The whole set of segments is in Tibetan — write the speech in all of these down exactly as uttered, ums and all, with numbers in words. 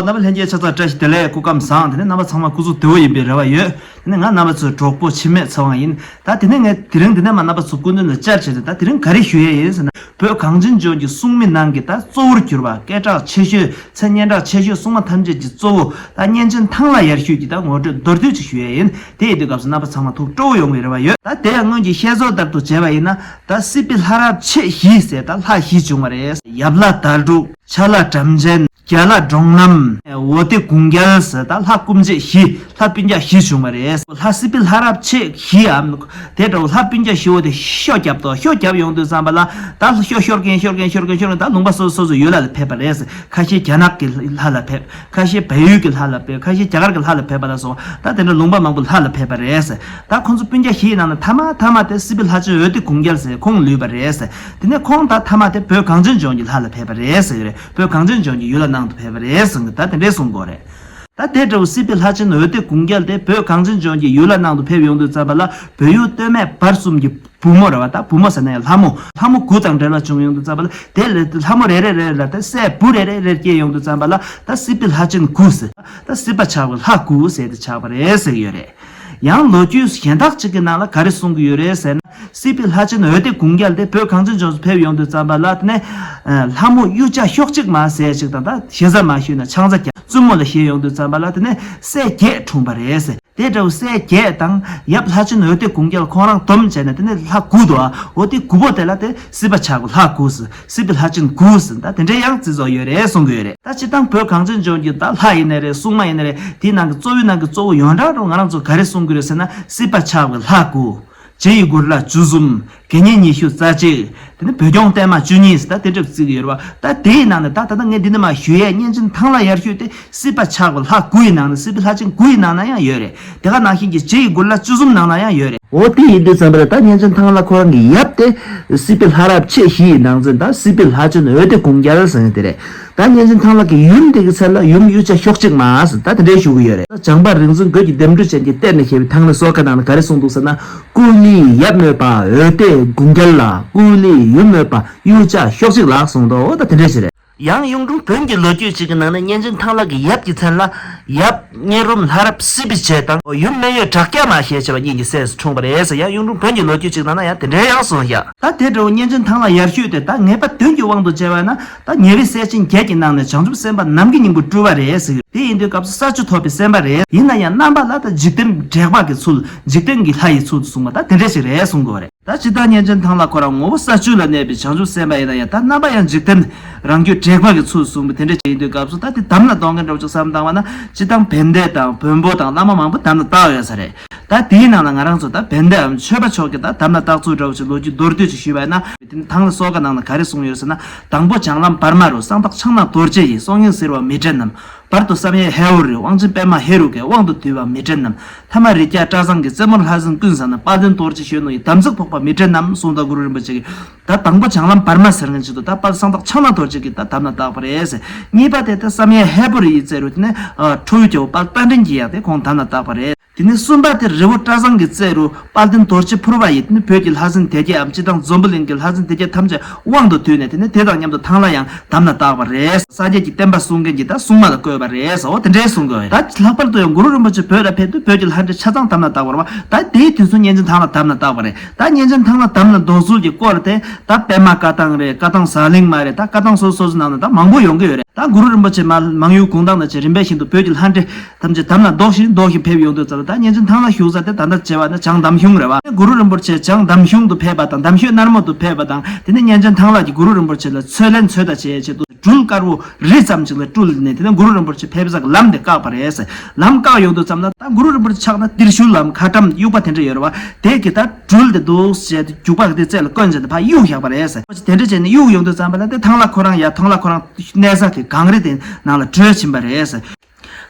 རྣམ་པ་ལྷན་རྒྱས་ཆ་ཚང་བཀྲ་ཤིས་བདེ་ལེགས། སྐུ་ཁམས་བཟང་། དེ་ནས་རྣམ་པ་ཚང་མ་སྐུ་གཟུགས་བདེ་བོ་ཡིན་པའི་རེ་བ་ཡོད། དེ་ནས་ང་རྣམ་པ་ཚོའི་གྲོགས་པོ་འཆི་མེད་ཚེ་དབང་ཡིན། ད་དེ་ནས་ངས་དེ་རིང་འདི་ནས་མ་རྣམ་པ་ཚོ་སྐུ་མདུན་ལ་བཅར་བྱས་ཏེ། ད་དེ་རིང་ག་རེ་ཞུ་ཡས་ཡིན་ཟེར་ན། བོད་གངས་ཅན་ལྗོངས་ཀྱི་སྲུང་མའི་ནང་གི་ད་གཙོ་བོར་གྱུར་པ། སྐད་གྲགས་ཆེ་ཤོས། མཚན་སྙན་གྲགས་ཆེ་ཤོས་སྲུང་མ་ཐམས་ཅད་ཀྱི་གཙོ་བོ། ད་གཉན་ཆེན་ཐང་ལྷ་ཡར་ཞུས་ཀྱི་ད་ངོ་སྤྲོད་མདོར་བསྡུས་ཅིག་ཞུ་ཡས་ཡིན། དེ་ཡིན་དུས་སྐབས་སུ་རྣམ་པ་ཚང་མ་ཐུགས་སྤྲོ་བོ་ཡོང་བའི་རེ་བ་ཡོད། ད་དེ་ཡང་སྔོན་གྱི་བཤད་སྲོལ་ལྟར་དུ་བྱས་པ་ཡིན་ན། ད་སྲིད་པའི་ལྷ་རབས་ཆེ་བཞི་ཟེར་ད་ལྷ་བཞི་བྱུང་བ་རེད། ཡབ་ལྷ་དྭགས་འབྲུག། བྱ་ལྷ་སྒྲ་གཅན། རྒྱ་ལྷ་འབྲོང་རྣམ། འོ་དེ་གུང་རྒྱལ་ཟེར་ད་ལྷ་སྐུ་མཆེད་བཞི། ལྷ་སྤུན་ཀྱག་བཞི་བྱུང་བ་རེད། ལྷ་སྲིད་པའི་ལྷ་རབས་ཆེ་བཞིའམ། དེ་འདྲ་བོ་ལྷ་སྤུན་ཀྱག་བཞི་བོ་དེ་ཤོ་རྒྱབ་ཏོ། ཤོ་རྒྱབ་ཡོང་དུས་ཙམ་པ་ལ། ད་ཤོ་ཤོར་གིན་ཤོར་གིན་ཤོར་གིན་ཤོར་གིན་ད་ལུང་པ་སོ་སོ་སོ་སོའི་ཡུལ་ལ་ལ་ཕེབས་པ་རེད། ཁ་ཤས་རྒྱ་ནག་གི་ལྷ་ལ་ཕེབས། ཁ་ཤས་བལ་ཡུལ་གྱི་ལྷ་ལ་ཕེབས། ཁ་ཤས་རྒྱ་གར་གྱི་ལྷ་ལ་ཕེབས་པ་ལ་སོགས། ད་དེ་འདྲ་ལུང་པ་མང་པོ་ལྷ་ལ་ཕེབས་པ་རེད། ད་ཁོང་ཚོ་སྤུན་ཀྱག་བཞིའི་ནང་ནས་ཐ་མ་ཐ་མ་དེ་སྲིད་པའི་ལྷ་ཆེན་འོད་ལྡེ་གུང་རྒྱལ་ཟེར་ཁོང་ལུས་པ་རེད། དེ་ནས་ཁོང་ད་ཐ་མ་དེ་བོད་གངས་ཅན་ལྗོངས་ཀྱི་ལྷ་ལ་ཕེབས་པ་རེད་ཟེར་གྱི་རེད། བོད་གངས་ཅན་ལྗོངས་ཀྱི་ཡུལ་ལྷ་ནང་དུ་ཕེབས་པ་རེད་ཟེར་གྱི། ད་དེ་འདྲས་གསུང་གི་ཡོད་རེད། ད་དེ་འདྲ་བོ་སྲིད་པའི་ལྷ་ཆེན་འོད་ལྡེ་གུང་རྒྱལ་དེ་བོད་གངས་ཅན་ལྗོངས་ཀྱི་ཡུལ་ལྷ་ནང་དུ་ཕེབས་ཡོང་དུས་ཙམ་པ་ལ། བོད་ཡུལ་སྟོད་སྨད་བར་གསུམ་གྱི་བུ་མོ་རེད་བ། ད་བུ་མོ་ཟེར་ན་ཡང་ལྷ་མོ། ལྷ་མོ་དགུ་དང་འབྲེལ་བ་བྱུང་ཡོང་དུས་ཙམ་པ་ལ། དེ་ལས་ལྷ་མོ་རེ་རེ་རེ་ལ་ད་སྲས་བུ་རེ་རེ་རེ་སྐྱེས་ཡོང་དུས་ཙམ་པ་ལ། ད་སྲིད་པའི་ལྷ་ཆེན་དགུ་ཟེར། ད་སྲིད་པ་ཆགས་པའི་ལྷ་དགུ་ཟེར་དེ་ཆགས་པ་རེད་ཟེར་གྱི་ཡོད་རེད། ཡང་ལོ་རྒྱུས་གཞན་དག་ཅིག་གི་ནང་ལ་ག་རེ་གསུང་གི་ཡོད་རེད་ཟེར་ན། སྲིད་པའི་ལྷ་ཆེན་འོད་ལྡེ་གུང་རྒྱལ་དེ་བོད་གངས་ཅན་ལྗོངས་སུ་ཕེབས་ཡོང་དུས་ཙམ་པ་ལ། དེ་ནས་ལྷ་མོ་གཡུ་བྱ་ཤོག་གཅིག་མ་ཟེར་ཞིག་དང་། ད་ཞེ་ས་མ་ཞུས་ན་ཆང་ས་བརྒྱབ། བཙུན་མོ་ལ་བཞེས་ཡོང་དུས་ཙམ་པ་ལ། དེ་ནས་སྲས་བརྒྱད་འཁྲུངས་པ་རེད་ཟེར། དེ་འདྲ་བོ་སྲས་བརྒྱད་དང་ཡབ་ལྷ་ཆེན་འོད་ལྡེ་གུང་རྒྱལ་ཁོང་རང་བསྡོམས་བྱས་ནས། དེ་ནས་ལྷ་དགུ་འདུག་ཨ། འོ་དེ་དགུ་པོ་དེ་ལ་དེ་སྲིད་པ་ཆགས་པའི་ལྷ་དགུ་ཟེར། སྲིད་པའི་ལྷ་ཆེན་དགུ་ཟེར། ད་དེ་འདྲའི་ཡང་རྩི་ཚོ་ཡོད་རེད་གསུང་གི་ཡོད་རེད། ད་སྤྱིར་བཏང་བོད་གངས་ཅན་ལྗོངས་ཀྱི་ད་ལྷ་ཡིན་ནའི་རེད། སྲུང་མ་ཡིན་ནའི་རེད། དེའི་ནང་གི་གཙོ་བོའི་ནང་གི་གཙོ་བོ་ཡོངས་གྲགས་རུ་ང་རང་ཚོ་ག་རེ་གསུང་གི་རེད་ཟེར་ན། སྲིད་པ་ཆགས་པའི་ལྷ་དགུ། རྗེ་ཡི་མགུར་ལྷ་བཅུ་གསུམ། དགེ་བསྙེན་ཉི་ཤུ་རྩ་གཅིག། དེ་ནས་བོད་སྐྱོང་བརྟན་མ་བཅུ་གཉིས་ཟེར། ད་དེ་འདྲ་བརྩི་གི་ཡོད་རེད་བ། ད་དེའི་ནང་ནས་ད་ད་ལྟ་ངས་འདི་ནས་མར་ཞུ་ཡས་གཉན་ཆེན་ཐང་ལྷ་ཡར་ཞུས་དེ་སྲིད་པ་ཆགས་པའི་ལྷ་དགུ་ཡི་ནང་ནས། སྲིད་པའི་ལྷ་ཆེན་དགུ་ཡི་ནང་ན་ཡང་ཡོད་རེད། དེ་ག་ནང་བཞིན་གྱི་རྗེ་ཡི་མགུར་ལྷ་བཅུ་གསུམ་ནང་ན་ཡང་ཡོད་རེད། འོ་དེ་ཡིན་དུས་ཙམ་པ་ལ། ད་གཉན་ཆེན་ཐང་ལྷ་ཁོ་རང་གི་ཡབ་དེ་སྲིད་པའི་ལྷ་རབས་ཆེ་བཞི་ཡི་ནང་ཚན། ད་སྲིད་པའི་ལྷ་ཆེན་འོད་ལྡེ་གུང་རྒྱལ་ཟེར་ནས་དེ་རེད། ད་གཉན་ཆེན་ཐང་ལྷ་གི་ཡུམ་དེ་གི་མཚན་ལ་ཡུམ་གཡུ་བྱ་ཤོག་གཅིག་མ་ཟེར། ད་དེ་འདྲའི་ཞུ་གི་ཡོད་རེད། ད་བྱང་པ་རིག་འཛིན་རྒོད་ཀྱི་ལྡེམ་འཕྲུ་ཅན་གྱི་གཏེར་ནས་བཞེས་པའི་ཐང་ལྷའི་གསོལ་ཁ་ནང་ན་ག་རེ་གསུངས་འདུག་ཟེར་ན། སྐུ་ལུས་ཡབ་སྨོས་པ་འོད་ལྡེ་གུང་རྒྱལ་ལ། སྐུ་ལུས་ཡུམ་སྨོས་པ་གཡུ་བྱ་ཤོག་གཅིག་ལགས་གསུངས་འདུག། འོ་ད་དེ་འདྲའི་ཞིག་རེད། ཡང་གཡུང་དྲུང་བོན་གྱི་ལོ་རྒྱུས་ཅིག་གི་ནང་ན་གཉན་ཆེན་ཐང་ལྷ་གི་ཡབ་ཀྱི་མཚན་ལ་ཡབ་གཉན་རུམ་ལྷ་རབས་སྲིད་པའི་རྗེ་དང་ཡུམ་སྨན་ཡོས་བྲག་སྐྱ་མ་ཞེས་བྱ་བ་གཉིས་ཀྱི་སྲས་སུ་འཁྲུངས་པ་རེད་ཟེར། ཡང་གཡུང་དྲུང་བོན་གྱི་ལོ་རྒྱུས་ཅིག་ནང་ན་ཡང་དེ་འདྲའི་ཡང་གསུངས་ཡ། ད་དེ་འདྲ་བོ་གཉན་ཆེན་ཐང་ལྷ་ཡར་ཞུས་དེ་ད་ངེས་པ་དོན་གྱི་དབང་དུ་བྱས་པ་ན། ད་ཉེ་བའི་སྲས་ཆེན་བརྒྱད་ཀྱི་ནང་ནས་བྱང་ཆུབ་སེམས་དཔའ་ནམ་མཁའི་སྙིང་པོ་སྤྲུལ་པ་རེད་ཟེར། དེ་ཡིན་དུས་སྐབས་སུ་ས་བཅུ་ཐོབ་པའི་སེམས་དཔའ་རེད། ཡིན་ན་ཡང་རྣམ་པ་ལ་ད་འཇིག་རྟེན་དྲེགས་པ་གི་ཚུལ། འཇིག་རྟེན་གྱི་ལྷ་ཡི་ཚུལ་དུ་གསུངས་པ་ད་དེ་འདྲ་ཞིག་རེད་གསུང་དགོས་རེད། ད་སྤྱིར་བཏང་གཉན་ཆེན་ཐང་ལྷ་ཁོ་རང་ངོ་བོ་ས་བཅུ་ལ་གནས་པའི་བྱང་ཆུབ་སེམས་དཔའ་ཡིན་ན་ཡང་། ད་རྣམ་པ་ཡང་འཇིག་རྟེན་རང་རྒྱུད་དྲེགས་པ་གི་ཚུལ་དུ་གསུངས་པ་དེ་འདྲ་ཅིག་ཡིན་དུས་སྐབས་སུ། ད་དེ་དམ་ལ་གཏོང་མཁན་འདྲ་བོ་ཅིག་བསམ་བཏང་བ་ན། སྤྱིར་བཏང་བན་དེ་དང་བོན་པོ་དང་བླ་མ་མང་པོ་དམ་ལ་བཏགས་ཡོད་ས་རེད། ད་དེའི་ནང་ལ་ང་རང་ཚོ་ད་བན་དེའམ་ཆོས་པ་ཕྱོགས་ཀྱི་ད་དམ་ལ་བཏགས་ཚུལ་འདྲ་བོ་ཅིག་ལོ་རྒྱུས་མདོར་བསྡུས་ཅིག་ཞུས་པ་ཡིན་ན། དེ་ནི་ཐང་ལྷའི་གསོལ་ཁ་ནང་ལ་ག་རེ་གསུངས་ཡོད་ཟེར་ན། དང་པོ་བྱང་ལམ་བར་མ་རུ། གསང་བདག་ཕྱག་ན་རྡོ་རྗེ་ཡིས། སྲོག་སྙིང་གཟིར་བ་མི་དྲན་ནམ། བར་དུ་བསམ་ཡས་ཧས་པོ་རུ། དབང་ཆེན་པདྨ་ཧེ་རུ་ཀས། དབང་དུ་བསྡུས་པ་མི་དྲན་ནམ། ཐ་མ་རི་རྒྱལ་བཀྲ་བཟང་གིས། རྩེ་མོར་ལྷ་སྲིན་ཀུན་བཟང་ནི། དཔལ་ལྡན་རྡོ་རྗེ་གཞོན་ནུ་ཡི། དམ་ཚིག་ཕོག་པ་མི་དྲན་ནམ་གསུངས། ད་གུ་རུ་རིན་པོ་ཆེ་གིས་ད་དང་པོ་བྱང་ལམ་བར་མ་ཟེར་མཁན་ཅིག་འདུག། ད་དཔལ་གསང་བདག་ཕྱག་ན་རྡོ་རྗེ་གིས་ད་དམ་ལ་བཏགས་པ་རེད་ཟེར། གཉིས་པ་དེ་ད་བསམ་ཡས་ཧས་པོ་རུ་ཡི་རྩེ་རུ། དེ་ནས་ཁྲོ་བོའི་རྒྱལ་པོ་དཔལ་རྟ་མགྲིན་གྱིས་ཡང་དེ་ཁོང་དམ་ལ་བཏགས་པ་རེད། དེ་ནས་གསུམ་པ་དེ་རི་བོ་བཀྲ་བཟང་གི་རྩེ་རུ་དཔལ་ལྡན་རྡོ་རྗེ་ཕུར་པ་ཡིས། དེ་ནས་བོད་ཀྱི་ལྷ་སྲིན་སྡེ་བརྒྱད་འམ་སྤྱིར་བཏང་འཛམ་བུ་གླིང་གི་ལྷ་སྲིན་སྡེ་བརྒྱད་ཐམས་ཅད་དབང་དུ་བསྡུས་ནས། དེ་ནས་དེ་དང་མཉམ་དུ་ཐང་ལྷ་ཡང་དམ་ལ་བཏགས་པ་རེད། སངས་རྒྱས་ཀྱི་བསྟན་པ་སྲུང་མཁན་གྱི་ད་སྲུང་མ་ལ་བསྐོས་པ་རེད་ཟེར། འོ་དེ་འདྲའི་གསུང་གི་ཡོད། ད་ལྷག་པར་དུ་ཡང་གུ་རུ་རིན་པོ་ཆེ་བོད་ལ་ཕེབས་དུས་བོད་ཀྱི་ལྷ་འདྲེ་ཆ་ཚང་དམ་ལ་བཏགས་པ་རེད་བ། ད་དེའི་དུས་སུ་གཉན་ཆེན་ཐང་ལྷ་དམ་ལ་བཏགས་པ་རེད། ད་གཉན་ཆེན་ཐང་ལྷ་དམ་ལ་འདོགས་ཚུལ་གྱི་སྐོར་དེ་ད་པདྨ་བཀའ་ཐང་རེད། བཀའ་ཐང་ཟངས་གླིང་མ་རེད། ད་བཀའ་ཐང་སོ་སོ་སོ་ནང་ན་ད་མང་པོ་ཡོང་གི་ཡོད་རེད། ད་གུ་རུ་རིན་པོ་ཆེ་མ་མང་ཡུལ་གུང་ཐང་ན་བྱས། རིམ་པས་བཞིན་དུ་བོད་ཀྱི་ལྷ་འདྲེ་ཐམས་ཅད་དམ་ལ་འདོགས་ཤིང་འདོགས་ཤིང་ཕེབས་ཡོང་དུས་ཙམ་ལ། ད་གཉན་ཆེན་ཐང་ལྷ་བཞུགས་ས་དེ་ད་ལྟ་བྱས་པ་ན་བྱང་འདམ་གཞུང་རེད་བ། གུ་རུ་རིན་པོ་ཆེ་བྱང་འདམ་གཞུང་དུ་ཕེབས་པ་དང་། འདམ་ཤོད་སྣར་མོ་དུ་ཕེབས་པ་དང་། དེ་ནས་གཉན་ཆེན་ཐང་ལྷ་གིས་གུ་རུ་རིན་པོ་ཆེ་ལ་ཚོད་ལན་ཚོད་ལྟ་བྱེད་ཆེད་དུ་སྦྲུལ་དཀར་པོ་རི་ཙམ་ཞིག་ལ་སྤྲུལ་ནས། དེ་ནས་གུ་རུ་རིན་པོ་ཆེ་ཕེབས་ས་གི་ལམ་དེ་བཀག་པ་རེད། ལམ་བཀག་ཡོང་དུས་ཙམ་ལ་ད་གུ་རུ་རིན་པོ་ཆེ་ཆགས་ན་ཏིར་ཤུལ་ལམ་ཁ་ཊམ་དབྱུག་པ་དེ་འདྲ་ཡོད་རེད་བ། དེ་གིས་ད་སྦྲུལ་དེ་འདུག་བྱས་ཏེ་རྒྱུག་པ་གི་དེ་རྩེ་ལ་བསྐོན་བྱས་ཏེ་ཕར་གཡུག་བཞག་པ་རེད། དེ་འདྲ་བྱས་ནས་གཡུག་ཡོང་དུས་ཙམ་པ་ལ་དེ་ཐང་ལྷ་ཁོ་རང་ཡ། ཐང་ལྷ་ཁོ་རང་གནས་ས་གི་གངས་རི་དེ་ནང་ལ་བྲོས་ཕྱིན་པ་རེད།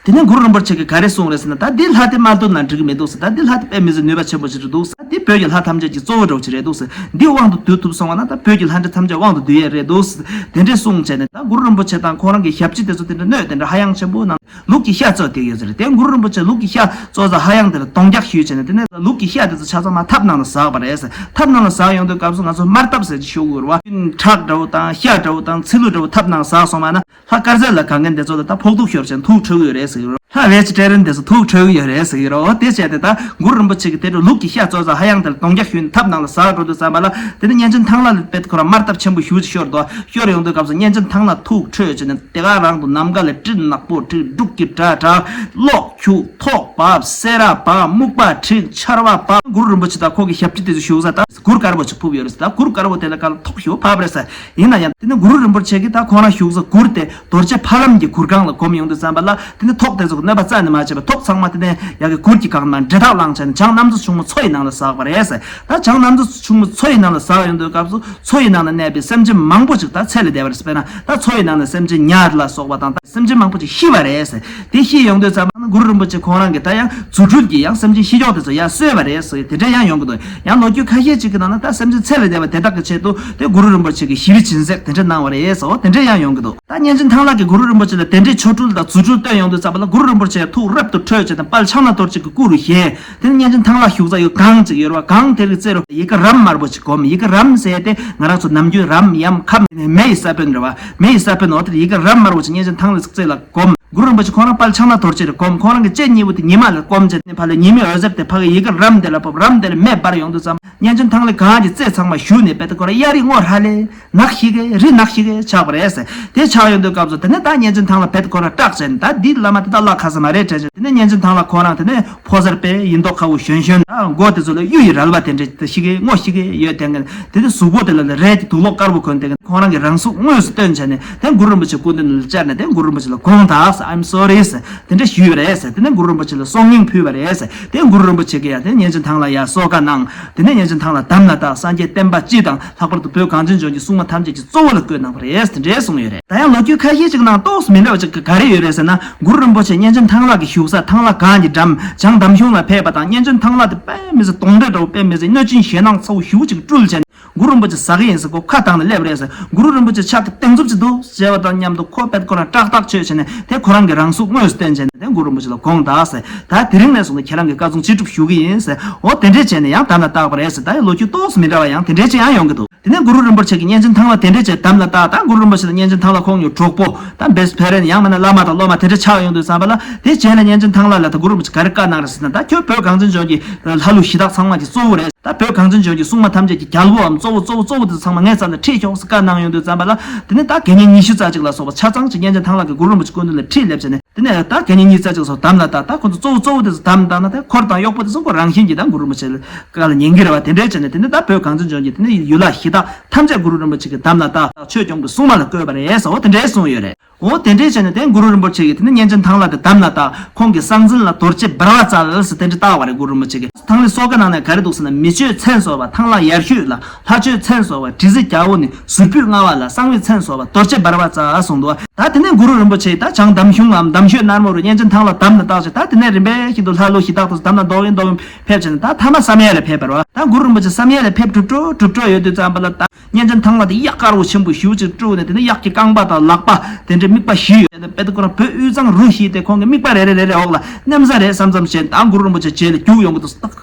དེ་ནས་གུ་རུ་རིན་པོ་ཆེ་གིས་ག་རེ་གསུངས་རེད་ཟེར་ན། ད་འདི་ལྷ་དེ་མ་བཏུལ་ན་འགྲིག་གི་མི་འདུག་ཟེར། ད་འདི་ལྷ་དེ་དཔེ་མི་སྲིད་ནུས་པ་ཆེན་པོ་ཞིག་རེད་འདུག་ཟེར། འདི་བོད་ཀྱི་ལྷ་ཐམས་ཅད་ཀྱི་གཙོ་བོ་འདྲ་བོ་ཞིག་རེད་འདུག་ཟེར། འདི་དབང་དུ་བསྡུ་ཐུབ་སོང་བ་ན། ད་བོད་ཀྱི་ལྷ་འདྲེ་ཐམས་ཅད་དབང་དུ་བསྡུ་ཡས་རེད་འདུག་ཟེར། དེ་འདྲས་གསུངས་བྱས་ནས། ད་གུ་རུ་རིན་པོ་ཆེ་དང་ཁོང་རང་གི་ཞབས་ཕྱི་དེ་ཚོ་དེ་འདྲ་གནོད་དེ་འདྲ་ཧ་ཡང་ཆེན་པོ་གནང་། ལུག་གི་ཤ་བཙོས་བསྡད་ཡོད་ཟེར། དེ་གུ་རུ་རིན་པོ་ཆེ་ལུག་གི་ཤ་བཙོས་ས་ཧ་ཡང་དེ་ལ་གདོང་རྒྱག་ཞུས་བྱས་ནས། དེ་ནས་ལུག་གི་ཤ་དེ་ཚོ་ཆ་ཚང་མ་ཐབ་ནང་ལ་ཟགས་པ་རེད་ཟེར། ཐབ་ནང་ལ་ཟགས་ཡོང་དུས་སྐབས་སུ་ང་ཚོ་དམར་ཐབ་ཟེར་གྱི་ཤོག་གུ་རེད་བ། ཁྲག་འདྲ་བོ་དང་ཤ་འདྲ་བོ་དང་ཚིལ་ལུ་འདྲ་བོ་ཐབ་ནང་ཟགས་སོང་བ་ན། ལྷ་དཀར་ཟས་ལ་དགའ་མཁན་དེ་ཚོ་ལ་ད་ཕོག་ཐུག་ཤོར་བྱས་ཐུག་འཕྲོད་ཀྱི་ཡོད་རེད་ཟེར་གྱི་རེད། ལྷ་བེ་ཇི་ཊེ་རི་ཡན་དེ་ཚོ་ཐུག་འཕྲོད་ཀྱི་ཡོད་རེད་ཟེར་གྱི་རེད། འོ་དེ་བྱས་ཏེ་ད་གུ་རུ་རིན་པོ་ཆེ་གིས་དེ་འདྲ་ལུག་གི་ཤ་བཙོས་ས་ཧ་ཡང་དེ་ལ་གདོང་རྒྱག་ཞུས་ནས་ཐབ་ནང་ལ་ཟགས་འགྲོ་དུས་ཙམ་པ་ལ། དེ་ནས་གཉན་ཆེན་ཐང་ལྷ་ལ་དཔེ་ཁོ་རང་དམར་ཐབ་ཆེན་པོ་ཞེ་པོ་ཅིག་ཤོར་འདུག་ཤོར་ཡོང་དུས་སྐབས་སུ་གཉན་ཆེན་ཐང་ལྷ་ཐུག་འཕྲོད་བྱས་ནས། དེ་ག་རང་དུ་ནམ་མཁའ་ལ་སྤྲིན་ནག་པོ་འཁྲིགས། འབྲུག་གི་སྒྲ་གྲགས། གློག་འཁྱུག་ཐོག་བབས། སེ་ར་བབས། སྨུག་པ་འཁྲིགས། ཆར་པ་བབས། གུ་རུ་རིན་པོ་ཆེ་དང་ཁོང་གི་ཞབས་ཕྱི་དེ་ཚོ་བཞུགས་ས་ད་གུར་དཀར་པོ་ཅིག་ཕུབ་ཡོད་རེད་ཟེར། ད་གུར་དཀར་པོ་དེ་ལ་ག་ལ་ཐོག་ཞེ་པོ་བབས་རེད་ཟེར། ཡིན་ན་ཡང་དེ་ནས་གུ་རུ་རིན་པོ་ཆེ་གིས་ད་ཁོང་རང་བཞུགས་ས་གུར་དེ་རྡོ་རྗེ་ཕ་ལམ་གྱི་གུར་ཁང་ལ་བསྒོམས་ཡོང་དུས་ཙམ་པ་ལ། དེ་ནས་ཐོག་དེ་ཚོ་གི་གནོད་པ་རྩ་ནས་མ་བྱས་པ། ཐོག་ཚང་མ་དེ་ནས་ཡ་གི་གུར་གྱི་སྒང་ནས་འདྲེད་ཐག་བླངས་བྱས་ནས། བྱང་གནམ་མཚོ་ཕྱུག་མོ་མཚོ་ཡི་ནང་ལ་ཟགས་པ་རེད་ཟེར། ད་བྱང་གནམ་མཚོ་ཕྱུག་མོ་མཚོ་ཡི་ནང་ལ་ཟགས་ཡོང་དུས་སྐབས་སུ་མཚོ་ཡི་ནང་ན་གནས་པའི་སེམས་ཅན་མང་པོ་ཅིག་ད་ཚེ་ལས་འདས་པ་རེད་ཟེར། དཔེར་ན་ད་མཚོ་ཡི་ནང་ན་སེམས་ཅན་ཉ་ལ་སོགས་པ་དང་། ད་སེམས་ཅན་མང་པོ་ཅིག་ཤི་བ་རེད་ཟེར། དེ་ཤི་ཡོང་དུས་ཙམ་པ་ན་གུ་རུ་རིན་པོ་ཆེ་ཁོང་རང་གིས་ད་ཡང་རྫུ་འཕྲུལ་གྱིས་ཡང་སེམས་ཅན་ཤི་མཆོག་དེ་ཚོ་ཡར་གསོས་པ་རེད་ཟེར། དེ་འདྲ་ཡང་ཡོང་གི་འདུག་ཡང་ལོ་རྒྱུས་ཁ་ཤས་ཅིག་གི་ནང་ན་ད་སེམས་ཅན་ཚེ་ལས་འདས་པ་དེ་དག་གི་ཆེད་དུ་དེ་གུ་རུ་རིན་པོ་ཆེ་གིས་ཞི་བའི་སྦྱིན་སྲེག་དེ་འདྲ་གནང་བ་རེད་ཟེར། འོ་དེ་འདྲ་ཡང་ཡོང་གི་འདུག་ད་གཉན་ཆེན་ཐང་ལྷ་གིས་གུ་རུ་རིན་པོ་ཆེ་ལ་དེ་འདྲའི་ཆོ་འཕྲུལ་དང་རྫུ་འཕྲུལ་སྟོན་ཡོང་དུས་ཙམ་པ་ལ། གུ་རུ་རིན་པོ་ཆེ་ཐུགས་རབ་ཏུ་ཁྲོས་བྱས་ནས་དཔལ་ཕྱག་ན་རྡོ་རྗེ་གི་སྐུ་རུ་བཞེངས། དེ་ནས་གཉན་ཆེན་ཐང་ལྷ་བཞུགས་ས་ཡོད་སྒང་ཅིག་ཡོད་རེད་བ། སྒང་དེ་རི་རྩེ་རུ་ཡི་གེ་རམ་དམར་པོ་ཅིག་བསྒོམས། ཡི་གེ་རམ་ཟེར་དེ་ང་རང་ཚོ་ནམ་རྒྱུན་རམ་ཡམ་ཁམས་མེ་ཡི་ས་བོན་རེད་བ། མེ་ཡི་ས་བོན། འོ་དེ་ཡི་གེ་རམ་དམར་པོ་ཅིག་གཉན་ཆེན་ཐང་ལྷའི་རྩེ་ལ་བསྒོམས། གུ་རུ་རིན་པོ་ཆེ་ཁོང་རང་དཔལ་ཕྱག་ན་རྡོ་རྗེ་རུ་བསྒོམས། ཁོང་རང་གི་ལྕེ་གཉིས་པོ་དེ་ཉི་མ་ལ་བསྒོམས་བྱས་ནས། ཕར་ལ་ཉི་མའི་འོད་ཟེར་དེ་ཕ་གི་ཡི་གེ་རམ་དེ་ལ་ཕོབ། རམ་དེ་ལ་མེ་འབར་ཡོང་དུས་ཙམ། གཉན་ཆེན་ཐང་ལྷའི་སྒང་གི་རྩེ་ཚང་མ་ཞུ་ནས། དཔེ་དེ་ཁོ་རང་གཡའ་རིགས་སྔོ་ཧྲ་ལེ། ནག་ཤིག་གེ་རི་ནག་ཤིག་གེ་ཆགས་པ་རེད་ཟེར། དེ་ཆགས་ཡོང་དུས་སྐབས་སུ་དེ་ནས་ད་གཉན་ཆེན་ཐང་ལྷ་དཔེ་དེ་ཁོ་རང་སྐྲག་བྱས་ནས། ད་འདི་བླ་མ་དེ་དག་ལ་ཁ་ས་མ་རེད་དྲན་བྱས། དེ་ནས་གཉན་ཆེན་ཐང་ལྷ་ཁོ་རང་དེ་ནས་ཕོ་གསར་པའི་ཡིན་མདོག་ཁ་པོ་གཞོན་གཞོན། ད་མགོ་དེ་ཚོ་ལ་གཡུ་ཡི་རལ་པ་དེ་འདྲ་ཤིག་གེ་སྔོ་ཤིག་གེ་ཡོད། དེ་ནས་དེ་ནས་གཟུགས་པོ་དེ་ལ་རས་ཀྱི་དུག་ལོག་དཀར་པོ་གོན། དེ་ཁོ་རང་གི་རང་གཟུགས་དངོས་སུ་སྟོན་བྱས་ནས། དེ་གུ་རུ་རིན་པོ་ཆེ་སྐུ་མདུན་ལ་བཅར་ནས། དེ་གུ་རུ་རིན་པོ་ཆེ་ལ་དགོངས་དག I'm sorry ཟེར། དེ་འདྲ་ཞུས་པ་རེད་ཟེར། དེ་ནས་གུ་རུ་རིན་པོ་ཆེ་ལ་གསུང་སྙིང་ཕུལ་བ་རེད་ཟེར། དེ་གུ་རུ་རིན་པོ་ཆེ་གིས་ཡང་དེ་གཉན་ཆེན་ཐང་ལྷ་ཡར་གསོལ་ཁ་གནང་། དེ་ནས་གཉན་ཆེན་ཐང་ལྷ་དམ་ལ་བཏགས། སངས་རྒྱས་བསྟན་པ་སྤྱི་དང་། ལྷག་པར་དུ་བོད་གངས་ཅན་ལྗོངས་ཀྱི་སྲུང་མ་ཐམས་ཅད་ཀྱི་གཙོ་བོ་ལ་བསྐོས་གནང་བ་རེད་ཟེར། དེ་འདྲའི་གསུངས་ཡོད་རེད། ད་ཡང་ལོ་རྒྱུས་ཁ་ཤས་ཅིག་ནང་ཏོག་ཙམ་མི་འདྲ་བ་ཅིག་ག་རེ་ཡོད་རེད་ཟེར་ན། གུ་རུ་རིན་པོ་ཆེ་གཉན་ཆེན་ཐང་ལྷ་གི་བཞུགས་ས་ཐང་ལྷ་སྒང་གི་འགྲམ་བྱང་འདམ་གཞུང་ལ་ཕེབས་པ་དང་། གཉན་ཆེན་ཐང་ལྷ་དེ་དཔེ་མི་སྲིད་གདོན་འདྲེ་འདྲ་བོ། དཔེ་མི་སྲིད་གནོད་སྦྱིན་ཞེད་སྣང་ཚ་བོ་ཞེ་པོ་ཅིག་སྤྲུལ་བྱས་ནས། གུ་རུ་རིན་པོ་ཆེ་ཟ་གི་ཡིན་ཟེར། ཁོ་ཁ་གདངས་ནས་སླེབས་རེད་ཟེར། གུ་རུ་རིན་པོ་ཆེ་ཕྱག་གི་གདེང་འཛུབ་ཅིག་འདུག་ཟེར་བ་དང་མཉམ་དུ་ཁོ་དཔེ་ཁོ་རང་ཏག་ཏག་ཆོད་བྱས་ནས། དེ་ཁོ་རང་གི་རང་གཟུགས་དངོས་སུ་སྟོན་བྱས་ནས། དེ་གུ་རུ་རིན་པོ་ཆེ་ལ་དགོངས་དག་ཟེར། ད་དེ་རིང་ནས་བཟུང་སྟེ་ཁྱེད་རང་གི་བཀའ་བསྡུ་ཅི་སྒྲུབ་ཞུ་གི་ཡིན་ཟེར། འོ་དེ་འདྲས་བྱས་ནས་ཡང་དམ་ལ་བཏགས་པ་རེད་ཟེར། ད་ཡང་ལོ་རྒྱུས་ཏོག་ཙམ་མི་འདྲ་བ་ཡང་དེ་འདྲས་ཅིག་ཡང་ཡོང་གི་འདུག་དེ་ནས་གུ་རུ་རིན་པོ་ཆེ་གིས་གཉན་ཆེན་ཐང་ལྷ་དེ་འདྲས་བྱས་དམ་ལ་བཏགས། ད་གུ་རུ་རིན་པོ་ཆེ་དང་གཉན་ཆེན་ཐང་ལྷ་ཁོང་གཉིས་གྲོགས་པོ། ད་best friend། ཡང་མིན་ན་བླ་མ་དང་སློབ་མ་དེ་འདྲས་ཆགས་ཡོང་དུས་ཙམ་པ་ལ། དེ་རྗེས་ལ་གཉན་ཆེན་ཐང་ལྷ་ལ་ད་གུ་རུ་རིན་པོ་ཆེ་ག་རེ་བཀའ་གནང་རེད་ཟེར་ན། ད་ཁྱོད་བོད་གངས་ཅན་ལྗོངས་ཀྱི་ལྷ་ཀླུ་གཞི་བདག་ཚང་མ་གི་གཙོ་བོ་རེད། ད་བོད་གངས་ཅན་ལྗོངས་ཀྱི་སྲུང་མ་ཐམས་ཅད་ཀྱི་རྒྱལ་པོའམ་གཙོ་བོ་གཙོ་བོ་གཙོ་བོ་དེ་ཚོ་ཚང་མ་ངའི་རྩ་ལ་ཁྲིད་ཤོག་ཟེར་བཀའ་གནང་ཡོང་དུས་ཙམ་པ་ལ། དེ་ནས་ད་དགེ་བསྙེན་ཉི་ཤུ་རྩ་གཅིག་ལ་སོགས་པ་ཆ་ཚང་ཅིག་གཉན་ཆེན་ཐང་ལྷ་གིས་གུ་རུ་རིན་པོ་ཆེ་སྐུ་མདུན་ལ་ཁྲིད་སླེབས་བྱས་ནས། དེ་ནས་ད་དགེ་བསྙེན་ཉི་ཤུ་རྩ་གཅིག་སོགས་དམ་ལ་བཏགས། ད་ཁོ་ཚོ་གཙོ་བོ་གཙོ་བོ་དེ་ཚོ་དམ་བཏགས་ན། ད་འཁོར་དང་གཡོག་པོ་དེ་ཚོ་ཁོ་རང་བཞིན་གྱིས་ད་གུ་རུ་རིན་པོ་ཆེ་ལ་བཀའ་ལ་ཉན་གྱི་རེད་བ། དེ་འདྲས་བྱས་ནས་དེ་ནས་ད་བོད་གངས་ཅན་ལྗོངས་ཀྱི་དེ་ནས་ཡུལ་ལྷ་གཞི་བདག་ཐམས་ཅད་གུ་རུ་རིན་པོ་ཆེ་གིས་དམ་ལ་བཏགས། ཆོས་སྐྱོང་གི་སྲུང་མ་ལ་བསྐོས་པ་རེད་ཟེར། འོ་དེ་འདྲས་གསུངས་ཡོད་རེད། འོ་དེ་འདྲས་བྱས་ནས་དེ་གུ་རུ་རིན་པོ་ཆེ་གིས་དེ་ནས་གཉན་ཆེན་ཐང་ལྷ་དེ་དམ་ལ་བཏགས། ཁོང་གི་གསང་མཚན་ལ་རྡོ་རྗེ་འབར་བ་སྩལ་ཟེར་དེ་འདྲ་བཏགས་པ་རེད། གུ་རུ་རིན་པོ་ཆེ་གིས། ཐང་ལྷའི་གསོལ་ཁ་ནང་ན་ག་རེ་འདུག་ཟེར་ན། མི་ཆོས་མཚན་གསོལ་བ་ཐང་ལྷ་ཡར་ཞུད་ལ། ལྷ་ཆོས་མཚན་གསོལ་བ་དྲི་ཟའི་རྒྱལ་པོ་ནི། ཟུར་ཕུད་མངའ་བ་ལ། གསང་བའི་མཚན་གསོལ་བ་རྡོ་རྗེ་འབར་བ་སྩལ་གསུངས་འདུག་ད་དེ་ནས་གུ་རུ་རིན་པོ་ཆེ་ད་བྱང་འདམ་གཞུང་ངམ་འདམ་ཤོད་ནར་མོ་རུ་གཉན་ཆེན་ཐང་ལྷ་དམ་ལ་བཏགས་བྱས། ད་དེ་ནས་རིམ་པས་ཤིན་ཏུ་ལྷ་ཀླུ་གཞི་བདག་དེ་ཚོ་དམ་ལ་འདོགས་ཡིན་འདོགས་ཡིན་ཕེབས་བྱས་ནས། ད་ཐ་མ་བསམ་ཡས་ལ་ཕེབས་པ་རེད་བ། ད་གུ་རུ་རིན་པོ་ཆེ་བསམ་ཡས་ལ་ཕེབས་གྲུབ་འགྲོ་གྲུབ་འགྲོ་ཡོད་དུས་ཙམ་པ་ལ། ད་གཉན་ཆེན་ཐང་ལྷ་དེ་གཡག་དཀར་པོ་ཆེན་པོ་ཞེ་པོ་ཅིག་དཀྲུགས་ནས། དེ་ནས་གཡག་གི་རྐང་པ་དང་ལག་པ་དེ་འདྲའི་རྨིག་པ་བཞི་ཡོད། དཔེ་ད་ཁོ་རང་བོད་དབུས་གཙང་རུ་བཞི་སྟེ། ཁོང་གི་རྨིག་པ་རེ་རེ་རེ་རེ་འོག་ལ་མནན་ས་རེད་བསམ་བསམ་བྱས། ད་གུ་རུ་རིན་པོ་ཆེ་རྗེས་ལ་རྒྱུག་ཡོང་གི་འདུག་ཏག་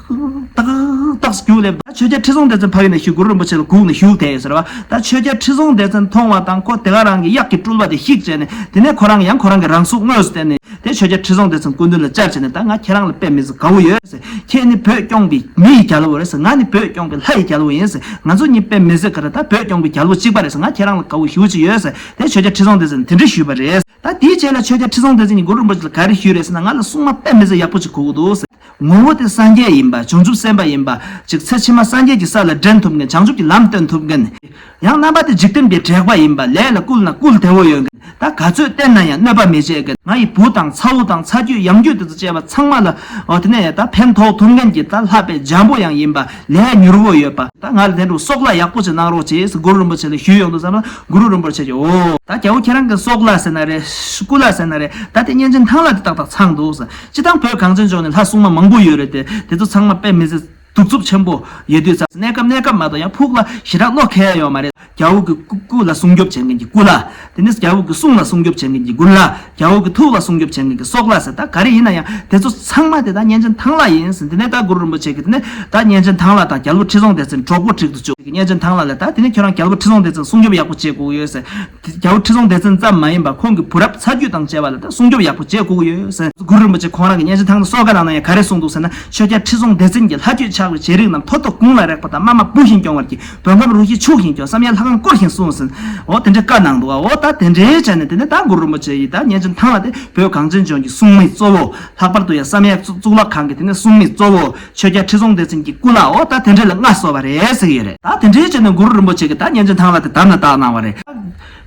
ཏག་ཏག་རྒྱུག་སླེབས། ད་ཆོས་རྒྱལ་ཁྲི་སྲོང་ལྡེ་བཙན་ཕ་གི་ནས་ཤུགས་གུ་རུ་རིན་པོ་ཆེ་ལ་སྒུག་ནས་བཞུགས་བསྡད་ཡོད་ཟེར་བ། ད་ཆོས་རྒྱལ་ཁྲི་སྲོང་ལྡེ་བཙན་མཐོང་བ་དང་། ཁོ་དེ་ག་རང་གི་གཡག་གི་སྤྲུལ་པ་དེ་བཤིག་བྱས་ནས། དེ་ནས་ཁོ་རང་ཡང་ཁོ་རང་གི་རང་གཟུགས་དངོས་སུ་བསྟན་ནས། དེ་ཆོས་རྒྱལ་ཁྲི་སྲོང་ལྡེ་བཙན་སྐུ་མདུན་ལ་བཅར་བྱས་ནས། ད་ང་ཁྱེད་རང་ལ་དཔེ་མི་སྲིད་དགའ་བོ་ཡོད་ཟེར། ཁྱེད་ནི་བོད་སྐྱོང་བའི་མི་ཡི་རྒྱལ་པོ་རེད་ཟེར། ང་ནི་བོད་སྐྱོང་བའི་ལྷ་ཡི་རྒྱལ་པོ་ཡིན་ཟེར། ང་ཚོ་གཉིས་དཔེ་མི་སྲིད་ག་རེ། ད་བོད་སྐྱོང་བའི་རྒྱལ་པོ་གཅིག་པ་རེད་ཟེར། ང་ཁྱེད་རང་ལ་དགའ་བོ་ཞེ་པོ་ཅིག་ཡོད་ཟེར། དེ་ཆོས་རྒྱལ་ཁྲི་སྲོང་ལྡེ་བཙན་དེ་འདྲ་ཞུས་པ་རེད། ད་དེའི་རྗེས་ལ་ཆོས་རྒྱལ་ཁྲི་སྲོང་ལྡེ་བཙན་གྱིས་གུ་རུ་རིན་པོ་ཆེ་ལ་ག་རེ་ཞུས་རེད་ཟེར་ན། ང་ལ་སྲུང་མ་དཔེ་མི་སྲིད་ཡག་པོ་ཅིག་དགོས་ཀྱི་འདུག་ཟེར། ངོ་བོ་དེ་སངས་རྒྱས་ཡིན་པ། བྱང་ཆུབ་སེམས་དཔའ་ཡིན་པ། ཅིག་ཚེ་ཕྱི་མ་སངས་རྒྱས་ཀྱི་ས་ལ་འདྲེན་ཐུབ་མཁན། བྱང་ཆུབ་ཀྱི་ལམ་སྟོན་ཐུབ་མཁན། ཡང་རྣམ་པ་དེ་འཇིག་རྟེན་པའི་དྲེགས་པ་ཡིན་པ། ལས་ལ་བསྐུལ་ན་བསྐུལ་བདེ་བོ་ཡོད་མཁན། ད་ག་ཚོད་བསྟེན་ན་ཡང་གནོད་པ་མི་བྱེད་མཁན། ང་ཡི་བུ་དང་ཚ་བོ་དང་ཚ་རྒྱུད་ཡང་རྒྱུད་དེ་ཚོ་བཅས་པ་ཚང་མ་ལ། འོ་དེ་ནས་ད་ཕན་ཐོགས་ཐུབ་མཁན་གྱི་ད་ལྷ་དཔེ་འཇམ་པོ་ཡང་ཡིན་པ། ལས་མྱུར་བོ་ཡོད་པ། ད་ང་ལ་དེ་འདྲ་གསོག་ལ་ཡག་པོ་ཅིག་གནང་རོགས་བྱེད་ཟེར་གུ་རུ་རིན་པོ་ཆེ་ལ་ཞུས་ཡོང་དུས་ཙམ་ལ། གུ་རུ་རིན་པོ་ཆེ་གིས། འོ་ད་རྒྱལ་པོ་ཁྱེད་རང་གི་གསོག་ལ་ཟེར་ན་རེད། སྐུ་ལ་ཟེར་ན་རེད། ད་དེ་གཉན་ཆེན་ཐང་ལྷ་དེ་ཏག་ཏག་ཚང་འདུག་ཟེར། སྤྱིར་བཏང་བོད་གངས་ཅན་ལྗོངས་ནས་ལྷ་སྲུང་མ་མང་པོ་ཡོད་རེད་དེ། དེ་ཚོ་ཚང་མ་དཔེ་མི་སྲིད་ གདུག་རྩུབ་ཆེན་པོ་ཡོད་དུས་ཙང་གནས་སྐབས་གནས་སྐབས་མ་གཏོགས་ཡང་ཕུགས་ལ་ཞེ་དྲག་བློ་འཁེལ་ཡ་ཡོད་མ་རེད། རྒྱལ་པོ་གི་སྐུ་སྐུ་ལ་སྲུང་སྐྱོབ་བྱེད་མཁན་གྱི་སྐུ་ལ། དེ་ནས་རྒྱལ་པོ་གི་གསུང་ལ་སྲུང་སྐྱོབ་བྱེད་མཁན་གྱི་མགུར་ལ། རྒྱལ་པོ་གི་ཐུགས་ལ་སྲུང་སྐྱོབ་བྱེད་མཁན་གྱི་སྲོག་ལ་ཟེར། ད་ག་རེ་ཡིན་ན་ཡང་དེ་ཚོ་ཚང་མ་དེ་ད་གཉན་ཆེན་ཐང་ལྷ་ཡིན་ཟེར། དེ་ནས་ད་གུ་རུ་རིན་པོ་ཆེ་གིས་དེ་ནས་ད་གཉན་ཆེན་ཐང་ལྷ་དང་རྒྱལ་པོ་ཁྲི་སྲོང་ལྡེ་བཙན་གྲོགས་པོ་བསྒྲིགས་དུ་བཅུག་གི། གཉན་ཆེན་ཐང་ལྷ་ལ་ད་དེ་ནས་ཁྱོད་རང་རྒྱལ་པོ་ཁྲི་སྲོང་ལྡེ་བཙན་སྲུང་སྐྱོབ་ཡག་པོ་བྱེད་དགོས་ཀྱི་ཡོད་ཟེར། རྒྱལ་པོ་ཁྲི་སྲོང་ལྡེ་བཙན་ཙམ་མ་ཡིན་པར་ཁོང་གི་བུ་རབས་ཚ་རྒྱུད་དང་བཅས་པ་ལ་ད་སྲུང་སྐྱོབ་ཡག་པོ་བྱེད་དགོས་ཀྱི་ཡོད་ཟེར། གུ་རུ་རིན་པོ་ཆེ་ཁོང་རང་གིས་གཉན་ཆེན་ཐང་ལྷ་གསོལ་ཁ་གནང་ན་ཡང་ག་རེ་གསུངས་འདུག་ཟེར་ན། ཆོས་རྒྱལ་ཁྲི་སྲོང་ལྡེ་བཙན་གྱི་ལྷ་ཁྱོད་ཕྱག་བའི་རྗེས་རིགས་རྣམས་མཐོ་ཐོས་གུང་ལ་རེག་པ་དང་། མ་མ་བུ་བཞིན་སྐྱོང་བར་བགྱི། བོད་ཁམས་རུ་བཞི་ཕྱུག་བཞིན་སྐྱོང་། བསམ་ཡས་ལྷ་ཁང་བསྐོར་ཞིང་སྲུང་ཟེར། འོ་དེ་འདྲའི་བཀའ་གནང་འདུག་བ། འོ་ད་དེ་འདྲའི་བྱས་ནས་དེ་ནས་ད་གུ་རུ་རིན་པོ་ཆེ་ཡིས་ད་གཉན་ཆེན་ཐང་ལྷ་དེ་བོད་གངས་ཅན་ལྗོངས་ཀྱི་སྲུང་མའི་གཙོ་བོ། ལྷག་པར་དུ་ཡང་བསམ་ཡས་གཙུག་གཙུག་ལག་ཁང་གི་དེ་ནས་སྲུང་མའི་གཙོ་བོ། ཆོས་རྒྱལ་ཁྲི་སྲོང་ལྡེ་བཙན་གྱི་སྐུ་ལ་འོ་ད་དེ་འདྲ་ལ་མངའ་གསོལ་བ་རེད་ཟེར་གྱི་ཡོད་རེད། ད་དེ་འདྲའི་བྱས་ནས་གུ་རུ་རིན་པོ་ཆེ་གིས་ད་གཉན་ཆེན་ཐང་ལྷ་དེ་དམ་ལ་བཏགས་གནང་བ་རེད།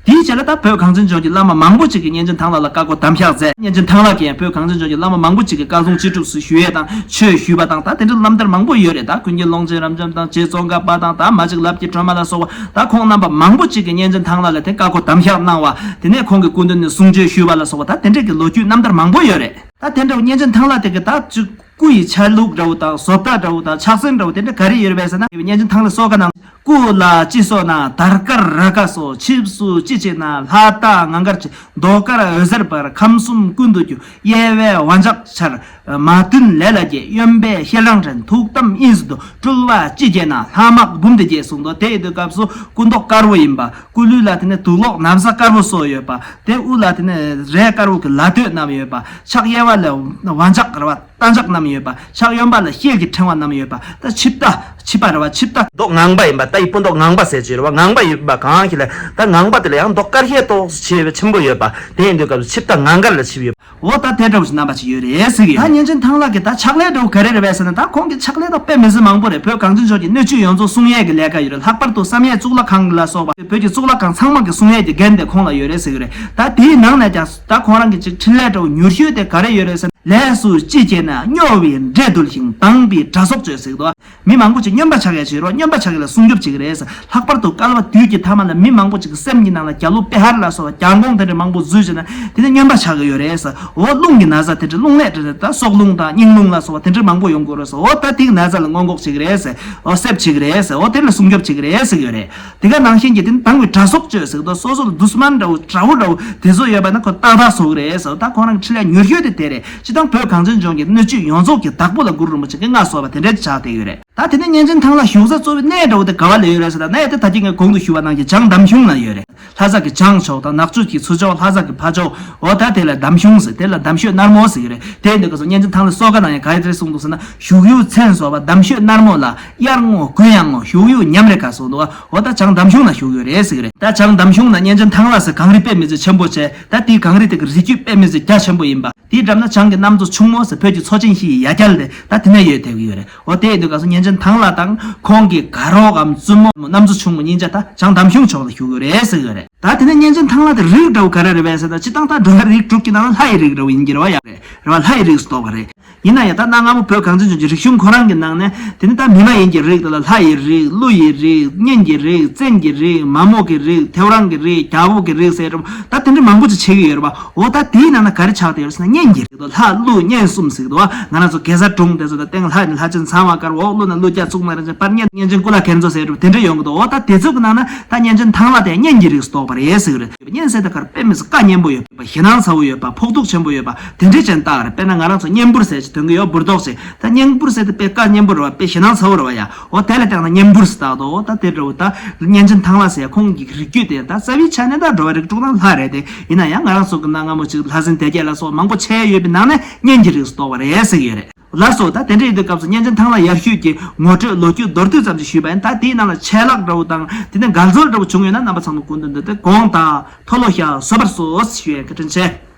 དེའི་རྗེས་ལ་ད་བོད་གངས་ཅན་ལྗོངས་ཀྱི་བླ་མ་མང་པོ་ཅིག་གིས་གཉན་ཆེན་ཐང་ལྷ་ལ་བཀའ་བསྒོ་དམ་བཞག་མཛད། གཉན་ཆེན་ཐང་ལྷ་གིས་ཡང་བོད་གངས་ཅན་ལྗོངས་ཀྱི་བླ་མ་མང་པོ་ཅིག་གི་བཀའ་བཟང་ཅི་སྒྲུབ་སུ་ཞུ་ཡས་དང་ཆོས་ཞུས་པ་དང་ད་དེ་འདྲའི་རྣམ་ཐར་མང་པོ་ཡོད་རེད། ད་ཀུན་མཁྱེན་ཀློང་ཆེན་རབ་འབྱམས་དང་རྗེ་ཙོང་ཁ་པ་དང་ད་མ་གཅིག་ལབ་ཀྱི་སྒྲོལ་མ་ལ་སོགས་པ་ད་ཁོང་རྣམ་པ་མང་པོ་ཅིག་གིས་གཉན་ཆེན་ཐང་ལྷ་ལ་དེ་བཀའ་བསྒོ་དམ་བཞག་གནང་བ། དེ་ནས་ཁོང་གི་སྐུ་མདུན་ནས་གསུང་ཆོས་ཞུས་པ་ལ་སོགས་པ་ད་དེ་འདྲའི་གི་ལོ་རྒྱུས་རྣམ་ཐར་མང་པོ་ཡོད་རེད། ད་དེ་འདྲ་བོ་གཉན་ཆེན་ཐང་ལྷ་དེ་གི་ད་ཅིག་སྐུ་ཡི་ཆ་ལུགས་འདྲ་བོ་དང་བཟོ་ལྟ་འདྲ་བོ་དང་ཕྱག་མཚན་འདྲ་བོ་དེ་འདྲ་ག་རེ་ཡོད་རེད་པས་ཟེར་ན། གཉན་ཆེན་ཐང་ལྷ་གསོལ་ཁ་གནང་། སྐུ་ལ་སྤྱི་སོགས་ན་དར་དཀར་ར་དཀར་སོགས། ཆིབས་སུ་སྤྱི་བྱེད་ན་ལྷ་རྟ་ངང་དཀར་ཆེ། མདོག་དཀར་འོད་ཟེར་འབར་ཁམས་གསུམ་ཀུན་ཏུ་རྒྱུ། གཡས་པས་འོད་འཇགས་འཆར་མ་བདུན་ལས་ལ་རྒྱས། གཡོན་པས་ཤེལ་རང་འདྲེན་ཐུགས་དམ་དབྱིངས་སུ་འདུ། སྤྲུལ་པ་སྤྱི་བྱེད་ན་ལྷ་དམག་འབུམ་སྡེ་བརྒྱད་གསུངས་འདུག་དེ་ཡིན་དུས་སྐབས་སུ་སྐུ་མདོག་དཀར་པོ་ཡིན་པ། སྐུ་ལུས་ལ་དེ་ནས་དུག་ལོག་ན་བཟའ་དཀར་པོ་གསོལ་ཡོད་པ། དེ་དབུ་ལ་དེ་ནས་རས་དཀར་པོ་གི་ལ་སྟོད་བསྣམས་ཡོད་པ། ཕྱག་གཡས་པ་ལ་འོད་འཇགས་ར་བ་རྟ་འཇགས་བསྣམས་ཡོད་པ། ཕྱག་གཡོན་པ་ལ་ཤེལ་གྱི་ཕྲེང་བ་བསྣམས་ཡོད་པ། ད་ཆིབས་རྟ་ཆིབས་པ་ར་བ་ཆིབས་རྟ་མདོག་ངང་པ་ཡིན་པ། རྟ་ཡི་སྤུ་མདོག་ངང་པ་ཟེར་གྱི་ར་བ་ངང་པ་ཡིན་པ་གང་ཞིག་ལ་ད་ངང་པ་དེ་ལ་ཡང་མདོག་དཀར་ཤས་ཏོག་ཙམ་ཆེ་བའི་ཆེན་པོ་ཡོད་པ། དེ་ཡིན་དུས་སྐབས་སུ་ཆིབས་རྟ་ངང་དཀར་ལ་ཆིབས་ཡོད་པ། འོ་ད་དེ་འདྲ་བོ་ཞིག་རྣམ་པ་ཅིག་ཡོད་རེད་ཟེར་གི་ཡོད། ད་གཉན་ཆེན་ཐང་ལྷ་གི་ད་ཕྱག་ལས་འདྲ་བོ་ག་རེ་རེད་པས་ཟེར་ན། ད་ཁོང་གི་ཕྱག་ལས་ད་དཔེ་མི་སྲིད་མང་པོ་རེད། བོད་གངས་ཅན་ལྗོངས་ཀྱི་སྣོད་བཅུད་ཡོངས་རྫོགས་སྲུང་ཡས་ཀྱི་ལས་ཀ་ཡོད་རེད། ལྷག་པར་དུ་བསམ་ཡས་གཙུག་ལག་ཁང་ལ་སོགས་པ་བོད་ཀྱི་གཙུག་ལག་ཁང་ཚང་མ་གི་སྲུང་ཡས་ཀྱི་འགན་དེ་ཁོང་ལ་ཡོད་རེད་ཟེར་གི་རེད། ད་དེའི་ནང་ནས་ཀྱང་ད་ཁོང་རང་གི་ཅིག་འཕྲིན་ལས་འདྲ་བོ་མྱུར་ཤོས་དེ་ག་རེ་ཡོད་རེད་ཟེར་ན། ལས་སུ་སྤྱི་བྱེད་ན་སྨྱོ་བའི་འདྲེ་འདུལ་ཞིང་། དང་པའི་དགྲ་སྲོག་གཅོད་ཟེར་གི་འདུག་མི་མང་པོ་ཅིག་སྨྱོན་པ་ཆགས་ཡ་བྱེད་རོགས། སྨྱོན་པ་ཆགས་ཡ་ལ་སྲུང་སྐྱོབ་བྱེད་ཀྱི་རེད་ཟེར། ལྷག་པར་དུ་བསྐལ་པ་དུས་ཀྱི་མཐའ་མ་ལ་མི་མང་པོ་ཅིག་གི་སེམས་ཀྱི་ནང་ལ་རྒྱ་ཀླུ་པེ་ཧར་ལ་སོགས་པ་རྒྱ་འགོང་དེ་འདྲ་མང་པོ་འཛུལ་བྱས་ན་དེ་ནི་སྨྱོན་པ་ཆགས་ཀྱི་ཡོད་རེད་ཟེར། འོ་རླུང་གི་ན་ཚ་དེ་འདྲ་རླུང་ནད་དེ་འདྲ་ད་སྲོག་རླུང་དང་སྙིང་རླུང་ལ་སོགས་པ་དེ་འདྲ་མང་པོ་ཡོང་གི་རེད་ཟེར། འོ་ད་དེའི་ན་ཚ་ལ་སྔོན་འགོག་བྱེད་ཀྱི་རེད་ཟེར། འོ་སེབ་བྱེད་ཀྱི་རེད་ཟེར། འོ་དེ་ལ་སྲུང་སྐྱོབ་བྱེད་ཀྱི་རེད་ཟེར་གྱི་ཡོད་རེད། དེ་ག་ནང་བཞིན་གྱི་དེ་ནི་དང་པའི་དགྲ་སྲོག་གཅོད་ཟེར་གི་འདུག་སོ་སོ་ལ་དུ་སྨན་འདྲ་བོ་དགྲ་བོ་འདྲ་བོ་དེ་ཚོ་ཡོད་པ་ན་ཁོ་ཏག་ཏག་གསོ་གི་རེད་ཟེར། ད་ཁོ་རང་འཕྲིན་ལས་མྱུར་ཤོས་དེ་དེ་རེད། སྤྱིར་བཏང་བོད་གངས་ཅན་ལྗོངས་ཀྱི་སྣོད་བཅུད་ཡོངས་རྫོགས་ཀྱི་བདག་པོ་ལ་གུ་རུ་རིན་པོ་ཆེ་གིས་མངའ་གསོལ་བ་དེ་འདྲ་ཆགས་བསྡད་ཡོད་རེད། ད་དེ་ནས་གཉན་ཆེན་ཐང་ལྷ་བཞུགས་ས་གཙོ་བོའི་གནས་འདྲ་བོ་དེ་ག་བ་ལ་ཡོད་རེད་ཟེར་ན། གནས་དེ་ད་གིན་ངས་གོང་དུ་ཞུས་པ་ནང་བཞིན་བྱང་འདམ་གཞུང་ན་ཡོད་རེད། ལྷ་ས་གི་བྱང་ཕྱོགས་དང་ནག་ཆུ་གི་ཚུར་ཕྱོགས། ལྷ་ས་གི་ཕར་ཕྱོགས། འོ་ད་དེ་ལ་འདམ་གཞུང་ཟེར། དེ་ལ་འདམ་ཤོད་ནར་མོ་ཟེར་གྱི་རེད། དེ་ཡིན་དུས་སྐབས་སུ་གཉན་ཆེན་ཐང་ལྷས་གསོལ་ཁ་གནང་ཡ་ག་རེ་གསུངས་འདུག་ཟེར་ན། བཞུགས་ཡུལ་མཚན་བཟོ་བ་འདམ་ཤོད་ནར་མོ་ལ། དབྱར་རྔོག་དགུན་ཡང་རྔོག་བཞུགས་ཡུལ་ཉམས་རེ་དགའ་གསུངས་འདུག་འོ་ད་བྱང་འདམ་གཞུང་ན་བཞུགས་ཡོད་རེད་ཟེར་གྱི་རེད། ད་བྱང་འདམ་གཞུང་ན་གཉན་ཆེན་ཐང་ལྷ་ཟེར་གངས་རི་དཔེ་མི་སྲིད་ཆེན་པོ་བྱས། ད་དེའི་གངས་རི་དེ་གི་རི་རྒྱུད་དཔེ་མི་སྲིད་རྒྱ་ཆེན་པོ་ཡིན་པ། དེའི་འགྲམ་ན་བྱང་གི་གནམ་མཚོ་ཆུང་མོ་ཟེར་བོད་ཀྱི་མཚོ་ཆེན་བཞི་ཡི་ཡ་གྱལ་དེ་ད་དེ་ནས་ཡོད་བསྡད་ཀྱི་ཡོད་རེད། འོ་དེ་ཡིན་དུས་སྐབས་སུ་གཉན་ཆེན་ཐང་ལྷ་དང་ཁོང་གི་དགའ་རོགས་གམ་བཙུན་མོ་གནམ་མཚོ་ཆུང་མོ་གཉིས་ཆ་ད་བྱང་འདམ་གཞུང་ཕྱོགས་ལ་བཞུགས་ཡོད་རེད་ཟེར་གྱི་ཡོད་རེད། ད་དེ་ནས་གཉན་ཆེན་ཐང་ལྷ་དེ་རིགས་འདྲ་བོ་ག་རེ་རེད་པས་ཟེར་ན། སྤྱིར་བཏང་ད་འགྲོ་བ་རིགས་དྲུག་གི་ནང་ན་ལྷ་ཡི་རིགས་འདྲ་བོ་ཡིན་གྱི་རེད་བ། ཡ་རེད་བ། ལྷ་ཡི་རིགས་སུ་གཏོགས་པ་རེད། ཡིན་ན་ཡང་ད་གནའ་སྔ་མོ་བོད་གངས་ཅན་ལྗོངས་ཀྱི་རིག་གཞུང་ཁོ་རང་གི་ནང་ནས་དེ་ནི་ད་མི་མ་ཡིན་གྱི་རིགས་དེ་ལ་ལྷ་ཡི་རིགས། ཀླུ་ཡི་རིགས། གཉན་གྱི་རིགས། བཙན་གྱི་རིགས། མ་མོ་གི་རིགས། ཐེའུ་རང་གི་རིགས། རྒྱལ་པོ་གི་རིགས་ཟེར་འདྲ་བོ་ད་དེ་འདྲ་མང་པོ་ཅིག་ཕྱེ་གི་ཡོད་རེད་བ། འོ་ད་དེའི་ནང་ན་ག་རེ་ཆགས་བསྡད་ཡོད་རེད་ཟེར་ན། གཉན་གྱི་རིགས་དེ་ལྷ་ཀླུ་གཉན་གསུམ་ཟེར་གི་འདུག་བ། ང་རང་ཚོ་གེ་སར་སྒྲུང་དེ་ཚོ་ད་སྟེང་ལྷ་ནི་ལྷ་ཆེན་ཚངས་དབང་དཀར་པོ། འོག་ཀླུ་ན་ཀླུ་རྒྱལ་གཙུག་ན་རིན་ཆེན། བར་གཉན་གཉན་ཆེན་ཀུན་ལེགས་མཁན་ཟེར་འདྲ་བོ་དེ་འདྲ་ཡོང་གི་འདུག་འོ་ད་དེ་ཚོ་གི་ནང་ན་ད་གཉན་ཆེན་ཐང་ལྷ་དེ་གཉན་གྱི་རིགས་སུ་གཏོགས་པ་རེད་ཟེར་གི་རེད། གཉན་ཟེར་དེ་གར་དཔེ་མི་སྲིད་བཀའ་གཉན་པོ་ཡོད་པ། ཞེད་སྣང་ཚ་བོ་ཡོད་པ། ཕོག་ཐུག་ཆེན་པོ་ཡོད་པ། དེ་འདྲའི་ཅན་རྟགས་རེད། དཔེར་ན་ང་རང་ཚོ་གཉན་འབུར་ཟེར་ཅིག་ཐོན་གི་ཡོད། འབུར་རྡོག་ཅིག་ད་གཉན་འབུར་ཟེར་དེ་དཔེ་བཀའ་གཉན་པོ་རེད་བ། དཔེ་ཞེད་སྣང་ཚ་བོ་རེད་བ་ཡ། འོ་དེ་ལ་བརྟེན་ན་གཉན་འབུར་ཟེར་བཏགས་འདུག་འོ་ད་དེ་འདྲ་བོ་ད་གཉན་ཆེན་ཐང་ལྷ་ཟེར་ཡ་ཁོང་གི་རིགས་རྒྱུད་དེ་ད་རྩ་བའི་ཆ་ནས་ད་འགྲོ་བ་རིགས་དྲུག་ནང་ལྷ་རེད་དེ། ཡིན་ན་ཡང་ང་རང་ཚོ་གི་ན་སྔ་མོ་ཅིག་ལྷ་སྲིན་སྡེ་བརྒྱད་ལ་སོགས་མང་པོ་ཕྱེ་ཡོད་པའི་ནང་ནས་གཉན་གྱི་རིགས་སུ་གཏོགས་པ་རེད་ཟེར་གི་ཡོད་རེད། ལགས་སོ། ད་དེ་འདྲ་ཡིན་དུས་སྐབས་སུ་གཉན་ཆེན་ཐང་ལྷ་ཡར་ཞུས་ཀྱི་ངོ་སྤྲོད་ལོ་རྒྱུས་མདོར་བསྡུས་ཙམ་ཞིག་ཞུས་པ་ཡིན། ད་དེའི་ནང་ལ་ཆད་ལྷག་འདྲ་བོ་དང་དེ་ནས་འགལ་འཛོལ་འདྲ་བོ་བྱུང་ཡོད་ན་རྣམ་པ་ཚང་མ་སྐུ་མདུན་དུ་དེ་དགོངས་དག་མཐོལ་ལོ་བཤགས་བཟོད་པར་གསོལ་ཞུ་ཡས་བཀའ་དྲིན་ཆེ།